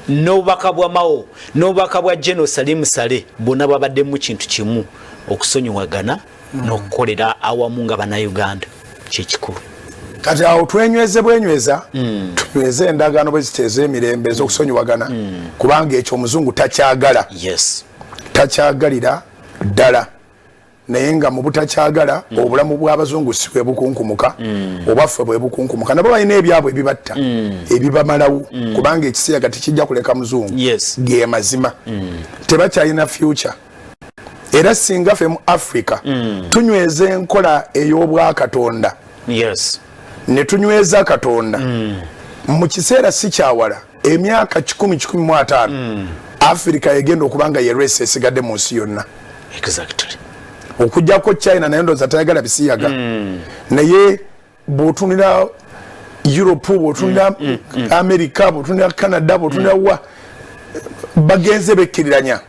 N'obubaka bwa Mao n'obubaka bwa General Salim Saleh bwonna bwabaddemu kintu kimu, okusonyiwagana n'okukolera awamu nga Bannayuganda, kyekikulu. Kati awo twenyweze bwenyweza, tunyweze endagaano bwe ziteeza emirembe ez'okusonyiwagana, kubanga ekyo omuzungu takyagala. Takyagalira ddala, naye nga mu butakyagala, obulamu bw'abazungu si bwe bukunkumuka, obwaffe bwe bukunkumuka. Nabo balina ebyabwe ebibatta, ebibamalawo, kubanga ekisiyaga tekijja kuleka muzungu. Ge mazima, tebakyalina future. Era singa ffe mu Africa tunyweza enkola ey'obwakatonda ne tunyweza Katonda, mu kiseera si kyawala, emyaka 100, 150, Africa egenda okuba nga ye race esigadde mu nsi yonna, okugjako China, naye ndowooza tayagala bisiyaga. Naye bw'otunira Europe, bw'otunira America, bw'otunira Canada, bw'otunira wa, bagenze bekkiriranya.